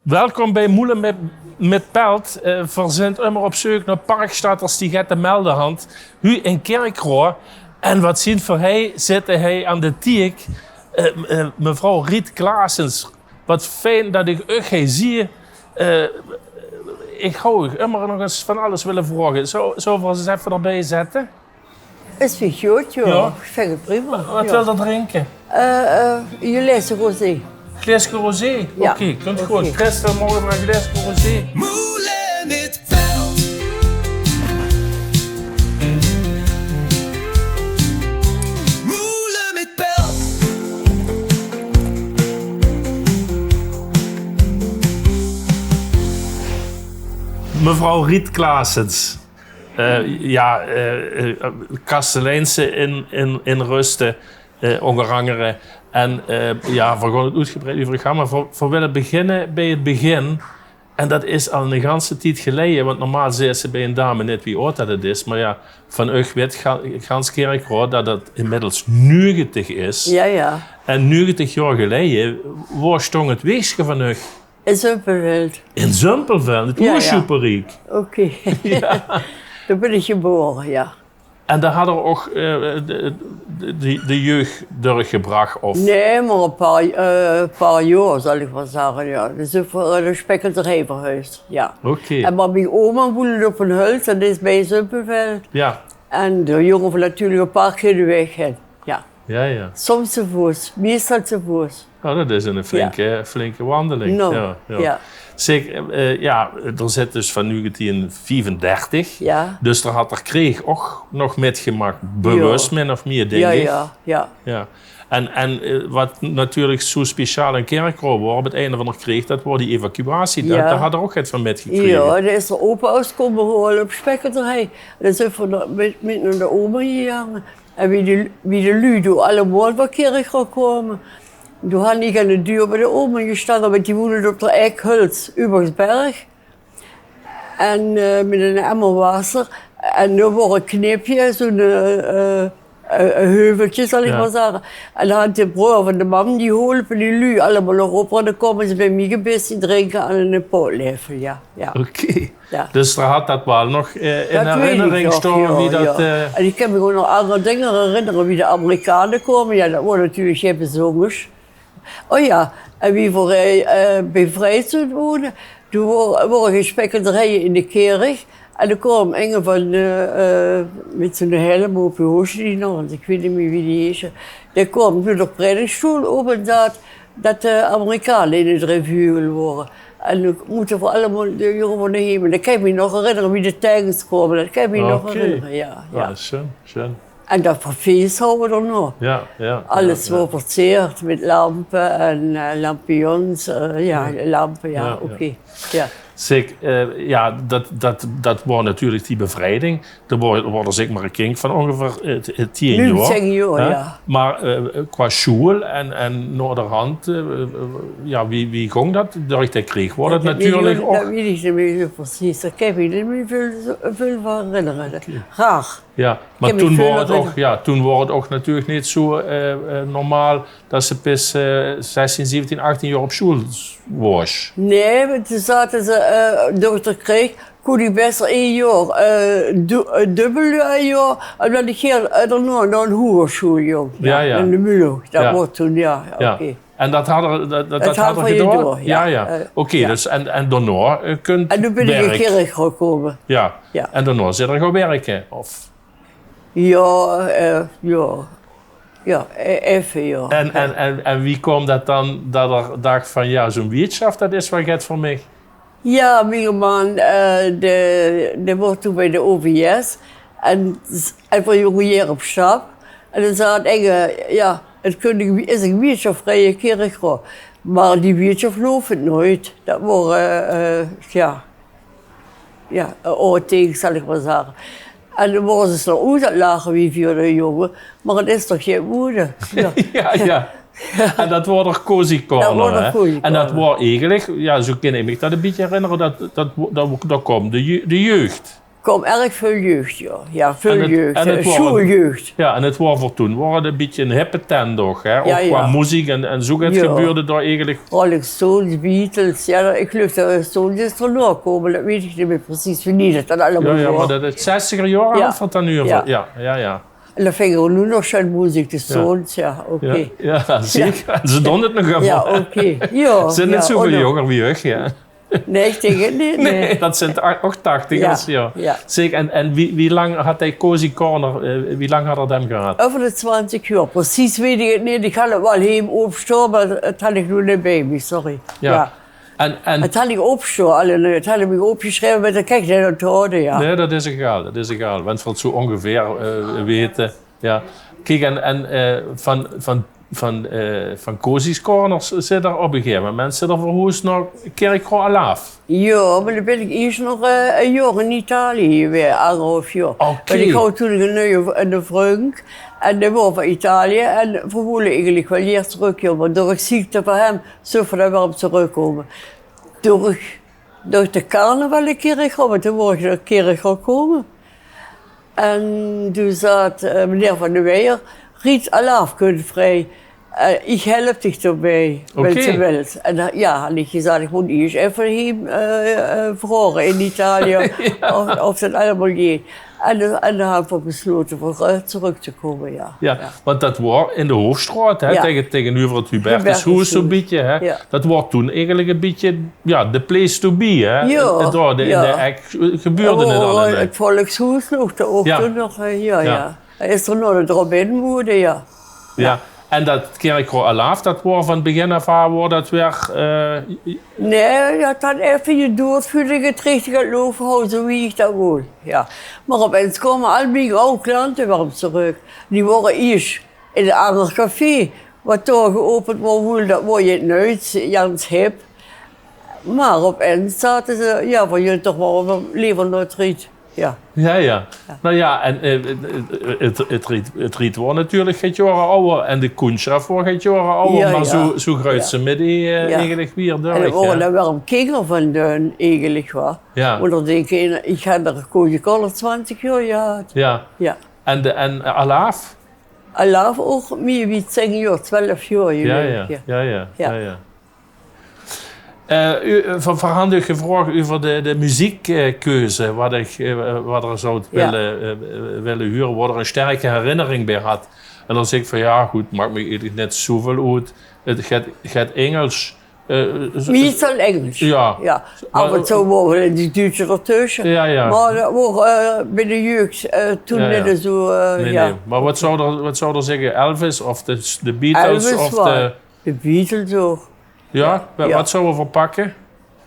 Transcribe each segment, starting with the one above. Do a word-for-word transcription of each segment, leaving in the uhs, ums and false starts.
Welkom bij Moele mit, mit Pelt. Eh, veer zint ummer op zeuk nao Parkstadters die get te melde hant. Hu in Kirchroa. En wat zint veer hei, zitte hei aan de tiek. Eh, eh, mevrouw Riet Klaasens, wat fijn dat ich uch hei zie. Eh, ich hou uch ummer nog ins van alles wille vraoge. Zouwe veer ós effe d'rbij zitte? Is weer good, joh. Ja. Ich vind het prima. Wat wil er drinken? Eh, eh, je laatste rosé. Glaeske rosé? Ja. Oké, kunt goed. Christel, morgen maar een glaeske rosé. Moele mit Pelt. Moele mit Pelt. Mevrouw Riet Klaasens. Eh, ja, eh, eh, Kasteleinse in, in, in Ruste, eh, onder andere. En, eh, ja, veer gaon het oetgebreid euver gaon, maar veer, veer wille beginne bij het begin. En dat is al een ganse tied geleie, want normaal zeis se bij een dame nit wie aod dat het is. Maar ja, van uch wit ga-, gans Kirchroa dat het inmiddels nuugetig is. Ja, ja. En nuugetig jaor geleie, woa stong het weegske van uch? In Zumpelveld. In Zumpelveld, het Oersjoeperiek. Oké. Ja. Daar ben ik geboren, ja. En daar had er ook, eh, de, de, de jeugd doorgebracht, of? Nee, maar een paar, eh, paar jaar, zal ik maar zeggen, ja. Dus ik voor de Spijkkelderij verhuisd, ja. Oké. En maar mijn oma woonde op een hult, dat is bij Zumpelveld. Ja. En de jongen van natuurlijk een paar keer de weg heen, ja. Ja, ja. Soms te voet, meestal te voet. Nou, dat is een flinke, flinke wandeling. No, ja, ja. Zeg, eh, ja, er zit dus van negentien vijfendertig. Ja. Dus daar had er kreeg ook nog mitgemaakt, bewust min of meer, denk ik. Ja, ja. Ja. En, en eh, wat natuurlijk zo speciaal in Kirchroa was, op het einde van de kreeg, dat was die evacuatie. Daar, daar had er ook het van mitgekregen. Ja, daar is er opa ons komen halen op Spijkkelderij. Dan zijn we met, met naar de oma gegaan. En wie de, wie de luuj doe allemaol van Kirchroa kome, doe han ich aan de deur bij de oma gestange, want die woonde op de Eik Hult, Ubersberg. En, eh, met een emmer water. En doe woor een knipje, zo'n, eh, eh, een heuveltje, zal ik maar zeggen. En dan had de broer van de mam, die holpen die luuj allemaol nog op. En dan komen ze bij mij gebis, die drinken aan een pootlepel, ja. Ja. Oké. Ja. Dus daar had dat wel nog, eh, in herinnering staan, wie dat, eh, en ik kan me gewoon nog andere dingen herinneren, wie de Amerikanen komen. Ja, dat waren natuurlijk geen bezoekers. Oh ja, en wie voor, eh, eh, bij Vrijtsoet wonen, toen wo-, waren geen spijkerderijen in de kerk. En dan kwam een van, eh, eh, met zijn helm op, hoe heet die nog, want ik weet niet meer wie die is. Die kwam door de predikstoel op en dat dat de Amerikanen in het revuur waren. En dan moeten we allemaal, de jongen van de hemel. Dat kan ik me nog herinneren, wie de tanks kwamen. Dat kan ik me nog herinneren, ja. Ja, schön, schön. En dat feest hadden we dan nog. Ja, ja. Alles wordt verteerd met lampen en, eh, lampions. Eh, ja, lampen, ja, oké. Ja. Zeg, eh, ja, dat, dat, dat was natuurlijk die bevrijding. D'r woor, woor d'r zeker maar een kind van ongeveer, eh, t-, eh, tien jaor, hè? Tien jaor, ja. Maar, eh, qua school en, en naderhand, eh, eh, ja, wie, wie ging dat? Door de kreeg woor dat natuurlijk ook. Dat weet ik niet meer zo precies. Daar kan ik me niet meer veel, veel van herinneren. Oké. Raar. Ja, maar toen woor het ook, ja, toen woor het ook natuurlijk niet zo, eh, eh, normaal dat ze pas, eh, zestien, zeventien, achttien jaor op school woors. Nee, want toen zaten ze, eh, door de kreeg, kon ik best wel een jaar, eh, du-, eh, dubbel, eh, jaar, omdat ik hier, eh, daarna naar een hogeschool ging. Ja, ja. In de Mulo, dat was toen, ja, oké. En dat hadden, dat, dat, dat hadden we gedaan? Ja, ja. Oké, dus en, en daarna, eh, kunt... En toen ben ik in Kirchroa gekomen. Ja. En daarna zit er gaan werken, of? Ja, eh, ja. Ja, e-, effe, ja. En, en, en, en wie kwam dat dan, dat er dacht van, ja, zo'n wieëtschaft, dat is wel get voor mij? Ja, mijn man, eh, de, de woor toen bij de O V S. En, en voor jonge jaren op stap. En dan zei het eigen, ja, het kun-, is een wieëtschaft vrije Kirchroa. Maar die wieëtschaft geloof ik nooit. Dat woor, eh, eh, ja. Ja, eh, oud tegen, zal ik maar zeggen. En dan worden ze zo oet aan het lachen, wie vier de jongen. Maar het is toch geen woede. Ja. Ja, ja. En dat woor er cozy corner, hè? En dat woor eigenlijk, ja, zo kan ik me dat een beetje herinneren, dat, dat, dat, daar kwam de je-, de jeugd. Kaom erg väöl jeug, jao. Jao, väöl jeug, eh, sjoeljeug. Jao, en 't waor veur toen, waor 't e bietje 'n hippe tent ouch, hè? Ouch qua meziek en, en zoe get gebeurde dao eigelik. Rolling Stones, Beatles, jao, ich geluif det de Stones is d'r nao kómme, det weit ich neet mie precies wienie det allemaol waor. Jao, mer det is zestiger jaor, hè, wat v'r 't dan noe euver. Jao, jao, jao. En dan vinge v'r noe nog sjoen meziek, de Stones, jao, oké. Jao, zeker. En ze doon 't nog ummer. Jao, oké. Jao, zeen neet zoeväöl jónger wie uch, jao. Nae, ich dink 't neet, nae. Nae, det zeen ach-, ouch tachtigers, jao. Zeker, en, en wie, wie lang haet dae Cozy Corner, eh, wie lang haet 'r dae gehad? Euver de twintig jaor. Precies weit ich 't neet. Ich haw 't waal hie opstaon, mer 't haw ich noe neet bie mich, sorry. Jao. En, en 't haw ich opstaon, allein, 't haw ich mich opgesjreve, mer dan kin ich 't neet ónthawwe, jao. Nae, det is egaal, det is egaal. Wens v'r 't zoe óngeveer, eh, weite. Jao. Kiek, en, en, eh, van, van, van, eh, van Cozy's Corners zit 'r op e gegaeve moment, zit 'r verhoesd nao Kirchroa Alaaf. Jao, mer dan bön ich iers nog, eh, e jaor in Italië gewaes, angerhaaf jaor. Oké. Want ich haw toen 'ne nuje v-, 'ne vrundj, en dae waor van Italië, en v'r wolle eigelik waal hie trök, jao, mer door 'n ziekte van häöm, zólle v'r dan weer op trökkómme. Door, door de carnaval in Kirchroa, want toen waor ich nao Kirchroa gekómme. En toen zaat, eh, meneer Van der Weijer: "Riet, Alaaf kump vrie. Eh, ich help dich d'rbie, wens se wils." En dan, jao, haw ich gezag, ich mót iers effe hie, eh, eh, vraoge in Italië of, of det allemaol geit. En, eh, en dan höbbe v'r beslote veur, eh, trök te kómme, jao. Jao, want det waor in de Hoofstraot, hè, tege-, tegeneuver 't Hubertushoes zoe'n bietje, hè. Jao. Det waor toen eigelik e bietje, jao, de place to be, hè. Jao, en dao in de, in de ek gebeurde 't allemaol. 't Volkshoes nog, de ochtend nog, eh, jao, jao. Is 'r nog 'ne drop in woede, jao. Jao. En det Kirchroa Alaaf, det waor van 't begin aaf aan, waor det weer, eh, Nae, det haet effe gedoerd veurdet ich 't richtig aan 't loupe haw, zoe wie ich det wól. Jao. Mer opins kómme al mien aw klante weer op trök. Die wore iers in 'n anger café, wat dao geopend waor, woel, det waor get nuujs, jans hip. Mer opins zate ze, jao, v'r wille toch waal weer lever nao 't Riet. Jao. Jao, jao. Noe jao, en, eh, 't, 't, 't Riet, 't Riet waor natuurlik get jaore awwer en de Koensjref waor get jaore awwer, mer zoe, zoe greujde ze mit die, eh, eigelik weer door. En d'r waore d'r werm kinger van doon, eigelik, wa. Jao. Mót d'r dinke, ich han d'r Cozy Corner twintig jaor gehad. Jao. Jao. En de, en, eh, Alaaf? Alaaf ouch mie wie tieën jaor, twelf jaor, jao, jao. Jao, jao. Eh, u, eh, v'r, v'r hant uch gevraog euver de, de meziek, eh, keuze, wat ich, eh, wat d'r zouw wille, eh, wille hure, wo d'r 'n sterke herinnering bie hat. En dan zèk ich van, jao, good, maak mich eigelik neet zoeväöl oet. 't Geit, geit Ingels, eh, z-, Meistal Ingels. Jao. Jao. Aaf en toe waor waal die Duutsje d'r tösse. Jao, jao. Mer det waor, eh, bie de jeug, eh, toen neet zoe, eh, jao. Nae, nae. Mer wat zouw d'r, wat zouw d'r zègke? Elvis of de, de Beatles of de De Beatles ouch. Jao? Wa-, jao. Wat zouwe v'r pakke?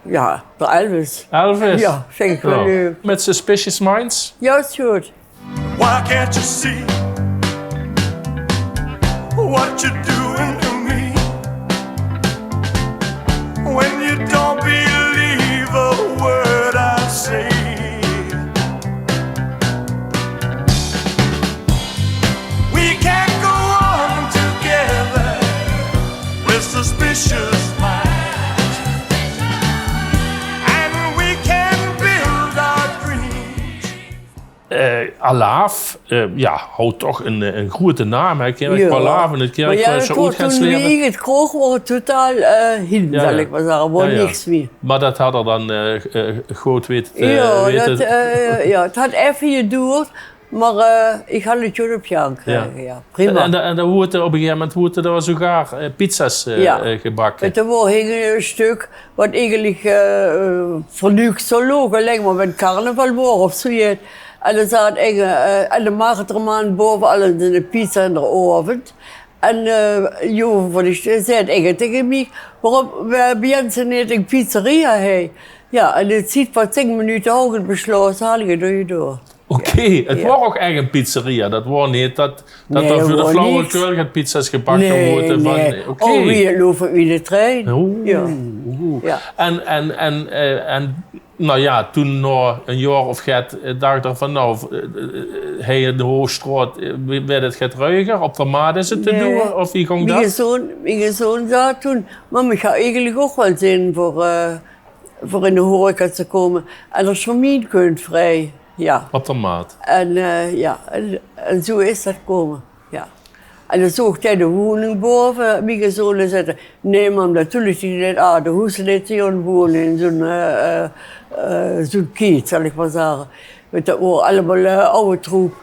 Jao, d'r Elvis. Elvis? Jao, vinj ich waal leuk. Mit Suspicious Minds? Jao, is good. Why can't you see what you're doing to me? When you don't believe a word I say, we can go on together with suspicious minds. And we can build our dreams. Eh, Alaaf, eh, jao, haw toch 'n, eh, 'n groete naam, hè? Kirchroa Alaaf, 't Kirchroa, es se oet geis leve. Wie ich 't kroog, waor 't totaal, eh, hin, zal ich mer zègke. Waor niks mie. Mer det hat 'r dan, eh, eh, good weite te, jao, weite det, eh, jao, 't hat effe gedoerd, mer, eh, ich han 't good op gang gekrege, jao. Prima. En, en, en dan woorte op e gegaeve moment woorte d'r zoegaar, eh, pizza's, eh, eh, gebakke. Jao. Toen waor hie e stök wat eigelik, eh, eh, veur niks zouw loge, allein mer wen carnaval waor of zoe get. En dan zaot inge, eh, en de Marterman bove al in de pizza in d'r oven. En, eh, Jo van de Ste-, zaet inge tege mich: "Waorom, eh, begins se neet 'n pizzeria hie?" Jao, en in 't ziet van tieën minute haw ich 't besjlaote, haw ich 't doorgedoord. Oké, 't waor ouch ech 'n pizzeria. Dat waor neet dat, dat d'r veur de flauwekul get pizza's gebak woorte van, oké. Oh, wie, 't loop wie de trein. Oeh, oeh. Jao. En, en, en, eh, en, nou jao, toen nao e jaor of get, eh, dach d'r van, nou, eh, eh, hie in de Hoogstraot, eh, wert 't get ruiger, op de Maat is 't te doon, of wie góng dat? Miene zoon, miene zoon zag toen: "Mam, ich haw eigelik ouch waal zin veur, eh, veur in de horeca te kómme. En d'r Charmien kump vrij." Ja. Op de maat. En, eh, ja, en, en zoe is dat kómme. Ja. En dan zoog hae de woning bove, miene zoon, en zag: "Nae, mam, dat doon ich neet. Ah, de hoofs neet hie te wone in zoe'n, eh, eh, eh, zoe'n kiet, zal ich mer zage." Want dat woor allemaol, eh, aw troep.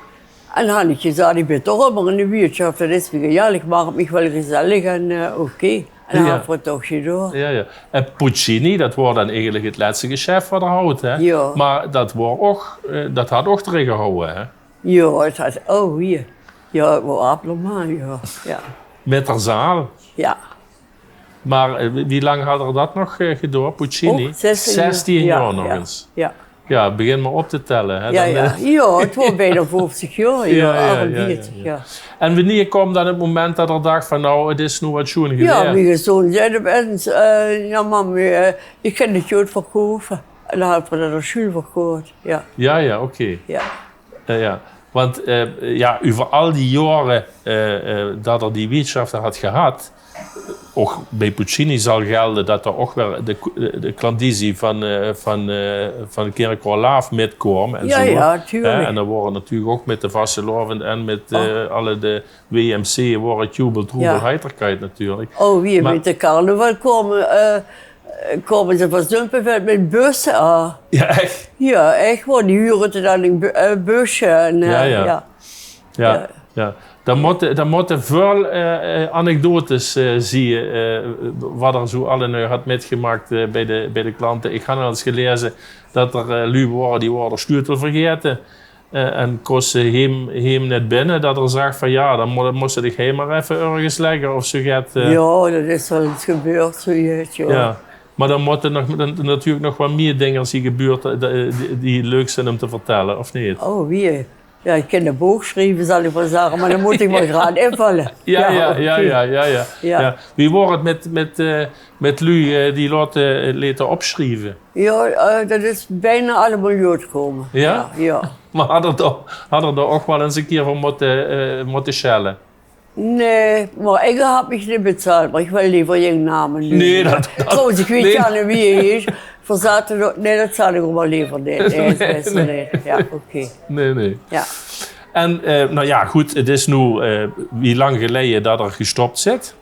En han ich gezag: "Ich bin toch ummer in de wiertsjaf, dat is mich egaal, ich maak 't mich waal gezellig en, eh, oké." En dan han v'r 't toch gedoon. Ja, ja. En Puccini, dat woor dan eigelik 't lètste gesjef wat d'r haw, hè? Ja. Mer dat woor ouch, eh, dat hat ouch d'rin gehawwe, hè? Ja, 't hat, o, hie. Ja, 't woor abnormaal, ja. Ja. Mit de zaal. Ja. Mer, eh, wie, wie lang hat 'r dat nog, eh, gedoon, Puccini? Ouch zestien jaor. Zestien jaor nog ins. Ja. Ja, begin mer op te telle, hè. Ja, dan, ja. Eh, ja, 't woor bienao vieftig jaor, ja, ja, ja, achtenvieftig, ja. En wienie kaom dan 't moment dat 'r dach van: "Nou, 't is noe waal sjoen gewaes"? Ja, miene zoon zag opins, eh: "Ja, mam, eh, ich kin 't good verkoupe." En dan han v'r dat aan Jules verkoch, ja. Ja, ja, oké. Ja. Eh, ja. Want, eh, ja, euver al die jaore, eh, eh, dat 'r die wiertsjaf hat gehad, ouch bie Puccini zal gelde dat 'r ouch waal de, de, de klandizie van, eh, van, eh, van Kirchroa Laaf mitkaom en zoe. Ja, natuurlik. Hè, en dan woor natuurlik ouch mit de vastelaovend en mit, eh, alle de W M C woor 't jubel, troebel, heiterkeit natuurlik. O, wie mit de carnaval kaome, eh, kaome ze van Zumpenveld mit busse aan. Ja, ech? Ja, ech waor. Die huurde dan ein bu-, eh, busje en, eh, ja. Ja, ja. Dan mótte, dan mótte väöl, eh, eh, anekdotes, eh, zieë, eh, wat 'r zoe allemaol hat mitgemaak, eh, bie de, bie de klante. Ich han al ins gelaeze dat 'r, eh, luuj wore, die wore de sjleutel vergaete. Eh, en kóste heem, heem neet binne, dat 'r zag van: "Ja, dan mo-, mós se dich heem mer effe örges lègke of zoe get." Ja, dat is waal ins gebeurd, zoe get, ja. Ja. Mer dan mótte nog, dan, natuurlik nog waal mieë dinger zieë gebeurd, eh, die, die leuk zeen um te vertèlle, of neet? O, wie? Ja, ich kin e book sjrieve, zal ich mer zage, mer dan mót ich mer graad invalle. Ja, ja, ja, oké. Ja. Wie woor 't mit, mit, eh, mit luuj, eh, die laote, eh, laote opsjrieve? Ja, eh, dat is bienao allemaol good gekómme. Ja? Ja, ja. Mer hat 'r dao, hat 'r dao ouch waal ins ein kier veur mótte, eh, mótte sjelle? Nae, mer ich han mich neet bezaald, mer ich wil leever gein name neume. Nae, dat, dat, trouwens, ich weit neet wie hae heet. Veer zaote nog, nae, dat zal ich ouch mer leever neet. Nae, dat is neet. Ja, oké. Nae, nae. Ja. En, eh, nou ja, good, 't is noe, eh, wie lang geleje dat 'r gestop zit?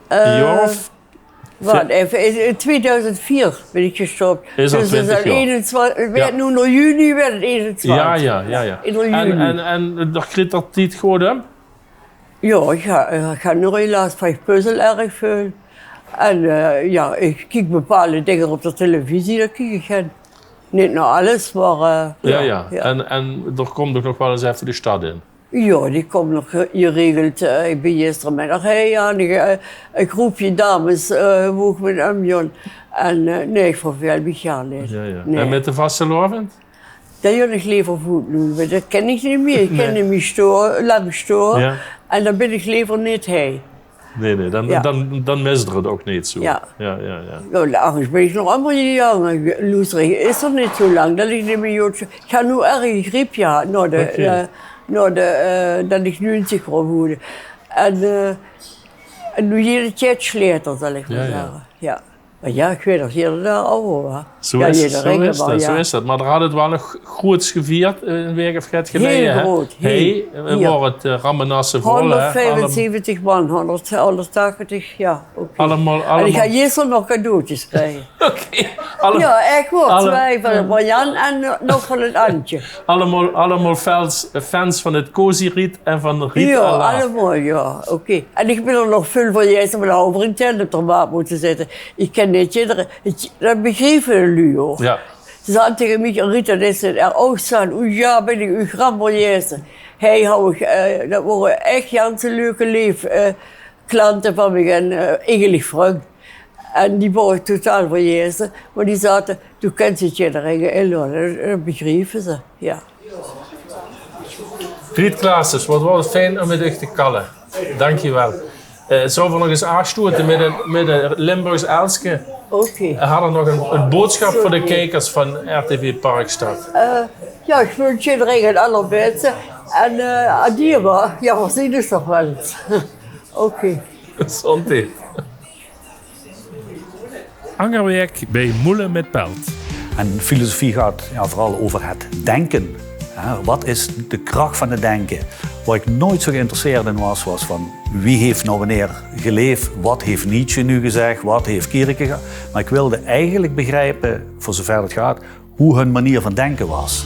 Ein jaor of Wat effe, in, in tweeduizend veer bin ich gestop. Is al twintig jaor. Dus dat is al eenentwintig, 't waert noe, in juni waert 't eenentwintig. Ja, ja, ja, ja. In juni. En, en, en d'r kriet d'r tied good um? Ja, ich ha-, ich han nog helaas van, ich puzzel erg väöl. En, eh, ja, ich kiek bepaalde dinger op de televisie, dao kiek ich hän. Neet nao alles, mer, eh, ja, ja. En, en d'r kump ouch nog waal ins effe de stad in. Ja, ich kóm nog ge-, geregeld. Eh, ich bin gistermiddig hie aan, eh, ein groepje dames, eh, woe ich mit umgaon. En, eh, nae, ich verveel mich gaar neet. Ja, ja. Nae. En mit de vastelaovend? Dao gaon ich leever voet noe, want dat kin ich neet mieë. Ich kin neet mieë stoa-, lang stoa. Ja. En dan bin ich leever neet hie. Nae, nae, dan, dan, dan mis d'r 't ouch neet zoe. Ja. Ja, ja, ja. Ja, angers bin ich nog ummer gegange. Loester, is 't neet zoe lang dat ich neet mieë good sjlaop. Ich han noe erg ein griep gehad, nao de, eh, nao de, eh, dat ich negentig waor gewore. En, eh, en noe geit 't get slechter, zal ich mer zage. Ja. Mer ja, ich waer nog eder daag awwer, wa? Zoe is 't, zoe is 't. Mer d'r hat 't waal nog groots gevierd, eh, ein waek of get geleje, hè? Hieël groot, hieël. Hie, eh, waor 't, eh, ramme nasse vol, hè? Hónderdviefenzeventig man, hónderd, hónderdtachtig, ja, oké. Allemaol, allemaol. En ich han gister nog cadeautjes gekrege. Oké. Ja, ech waor. Twieë van Marjan en, eh, nog van 't Antje. Allemaol, allemaol fans, fans van 't Cosy Riet en van Riet Alaaf. Ja, allemaol, ja, oké. En ich bin d'r nog väöl vergaete, mer dao hawwe v'r ein tent op de maat mótte zitte. Ich kin neet jidder, dat begriepe de luuj ouch. Ja. Ze zagte taenge mich: "Riet, dat is 't, eh, ouch zoe." O ja, bin ich uch gram vergaete. Hie hou ich, eh, dat wore ech ganse leuke, leef, eh, klante van mich en, eh, eigelik vrung. En die wore ich totaal vergaete, mer die zagte: "Doe kins 't jidder inlaote." Dat, dat begriepe ze, ja. Riet Claessens, wat waor 't fijn um mit uch te kalle. Dank uch waal. Eh, zölle v'r nog ins aafsloete mit ein, mit ein Limburgs elske? Oké. Eh, hat geer nog ein, ein boodsjap veur de kiekers van R T V Parkstad? Eh, ja, ich wunsj ederein 't allerbèste. En, eh, adieu, wa. Ja, v'r zeen us nog waal ins. Oké. Gezóndheid. Anger waek bie Moele mit Pelt. En filosofie gaat, ja, vooral over het denken. Ja, wat is de kracht van het denken? Waar ik nooit zo geïnteresseerd in was, was van wie heeft nou wanneer geleefd, wat heeft Nietzsche nu gezegd, wat heeft Kierkegaard. Maar ik wilde eigenlijk begrijpen, voor zover het gaat, hoe hun manier van denken was.